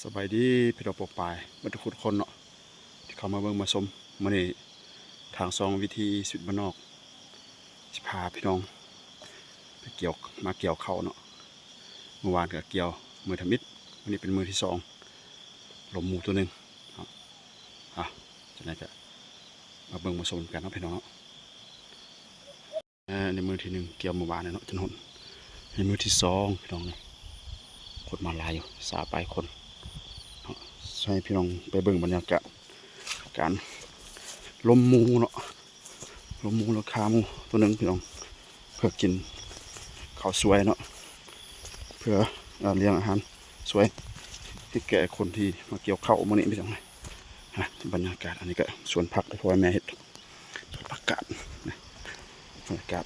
ສະບາຍດີພີ່ນ້ອງປ້ອງປາຍເບິດທຸກຄົນເນາະ ທີ່ເຂົ້າມາເບິ່ງມາຊົມ. ມື້ນີ້ທາງຊ່ອງວິຖີຊີວິດບ້ານນອກ ຊິພາພີ່ນ້ອງໄປກ່ຽວ ມາກ່ຽວເຂົ້າເນາະ. ມື້ວານກໍກ່ຽວມື້ທຳອິດ ມື້ນີ້ເປັນມື້ທີສອງ ລົມໝູໂຕໜຶ່ງເນາະ. ເອົາ ຈັ່ງໃດກໍມາເບິ່ງມາຊົມນຳກັນເນາະ ພີ່ນ້ອງເນາະ. ເອີ ໃນມື້ທີໜຶ່ງກ່ຽວມື້ວານນີ້ເນາະ ຈົນຮອດໃນມື້ທີສອງ ພີ່ນ້ອງເນາະ. ຄົນມາຫຼາຍຢູ່ ຊາວປາຍຄົນເນາະ. ໃຫ້ພີ່ນ້ອງໄປເບິ່ງບັນຍາກາດການລົມໝູເນາະ ລົມໝູ ແລ້ວຂ້າໝູໂຕໜຶ່ງ ພີ່ນ້ອງ ເພື່ອກິນເຂົ້າສວຍເນາະ ເພື່ອ ເອີ ລ້ຽງອາຫານສວຍ ທີ່ແກ່ຄົນທີ່ມາກ່ຽວເຂົ້າມື້ນີ້ ພີ່ນ້ອງ. ຮະ ບັນຍາກາດ ອັນນີ້ກໍສວນຜັກ ພໍ່ແມ່ເຮັດ ສວນຜັກກາດນະ. ບັນຍາກາດ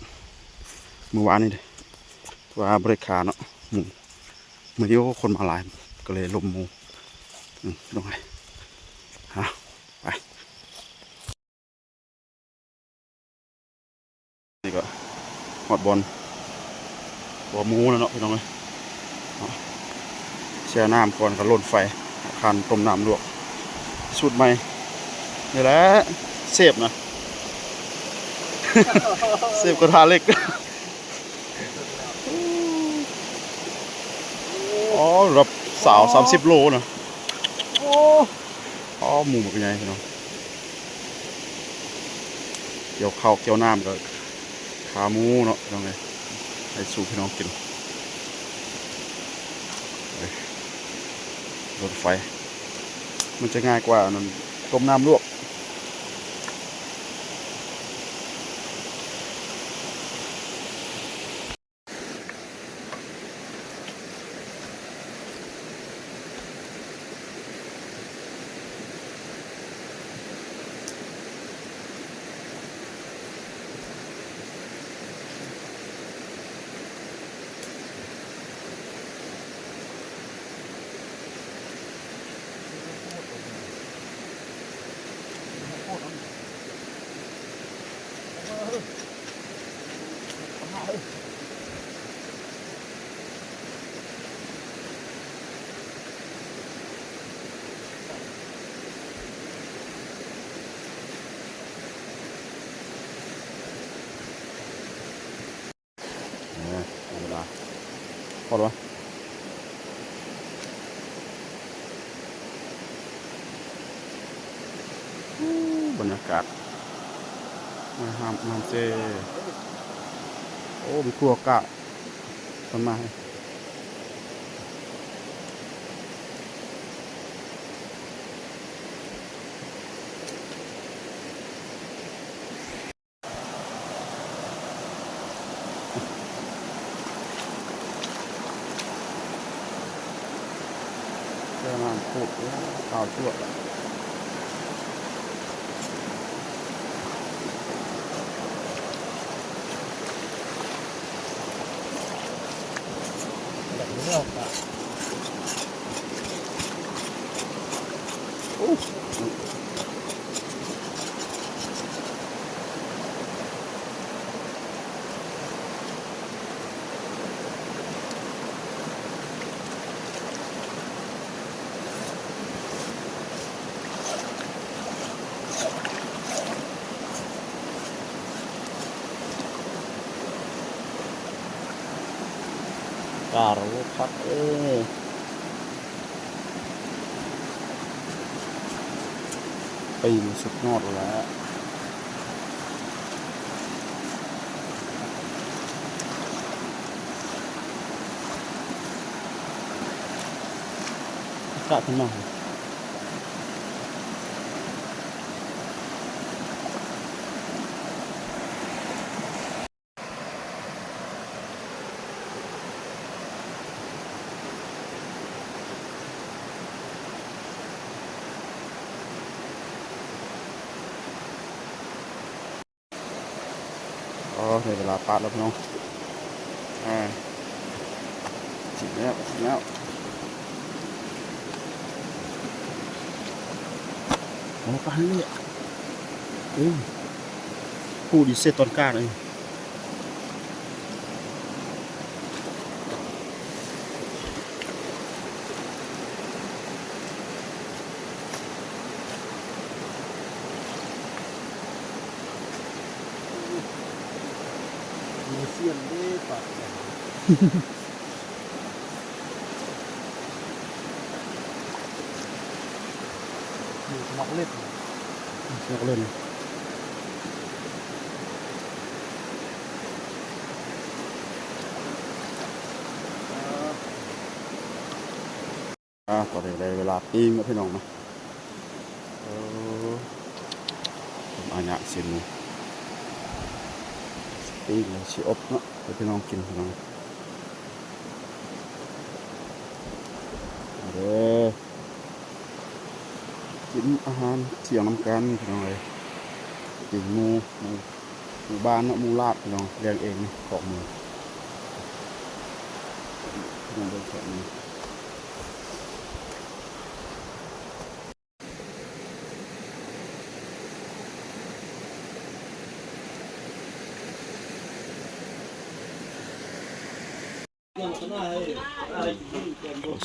ມື້ວານນີ້ເດ້ ວ່າບໍ່ໄດ້ຂາເນາະ ໝູ ມື້ນີ້ ໂອ້ ຄົນມາຫຼາຍ ກໍເລີຍລົມໝູ ອືມ ພີ່ນ້ອງເອີຍ. ຮະ ໄປ. ນີ້ກໍຮອດບ່ອນບໍ່ໝູແລ້ວເນາະ ພີ່ນ້ອງເອີຍ. ເນາະ ແຊ່ນ້ຳກ່ອນ ກໍລົນໄຟ ຄັນຕົ້ມນ້ຳລວກ ສູດໃໝ່ນີ້ແຫຼະ ເຊບນະ ເຊບກະທະເຫຼັກ. ອໍ ລະດັບສາວ ສາມສິບໂລນະ. ໂອ້ ອໍ ໝູບັກໃຫຍ່ເນາະ. ກ່ຽວເຂົ້າກ່ຽວນ້ຳກໍຂາໝູເນາະ ພີ່ນ້ອງເອີຍ ໃຫ້ສູ່ພີ່ນ້ອງກິນ. ລົນໄຟ ມັນຈະງ່າຍກວ່າອັນນັ້ນ ຕົ້ມນ້ຳລວກ. ເອີ ທຳມະດາ ພໍແລ້ວ. ອູ້ ບັນຍາກາດ ມາຫາມ ຫາມເຊ. ໂອ້ ມີຄົວກະ ເພິ່ນມາ. ແຊ່ນ້ຳໂຄດ ໂອ້ ຂາວຈັ້ວະ. ກາໂຣຄັກເອີຍ ປີນສຸດຍອດແລ້ວ. ກະຂຶ້ນມາ. ອໍ ໄດ້ເວລາປາດແລ້ວພີ່ນ້ອງ. ອ່າ ຊິແລ້ວ ຊິແລ້ວ. ອໍ ປາດນີ້ ເອີ ພູດຢູ່ເສດຕອນກາງເອີ. ຊຽນເດ້ປາກແຂງ ຢູ່ສະໝັກເຫຼັດ ສະໝັກເຫຼັດ. ອ່າ ຕອນນີ້ໄດ້ເວລາປີ້ງແລ້ວພີ່ນ້ອງເນາະ. ເອີ ອາຍະຊີ້ນໝູ ປີ້ງແລ້ວຊິອົບເນາະ ໃຫ້ພີ່ນ້ອງກິນພີ່ນ້ອງ. ມາເດີ ກິນອາຫານທ່ຽງນຳກັນພີ່ນ້ອງເອີຍ. ປີ້ງໝູ ໝູ ໝູບ້ານເນາະ ໝູລາດພີ່ນ້ອງ ລ້ຽງເອງເນາະ ຂອງໝູ ພີ່ນ້ອງເບິ່ງແຄບໝູ.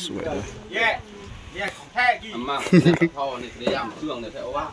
ສວຍເລີຍ ແຍກ ແຍກຂອງແທ້ກີ້ ອຳມາ ເຂົານີ້ໄດ້ຢ້າມເຊື່ອງເລີຍແທ້ວ່າ.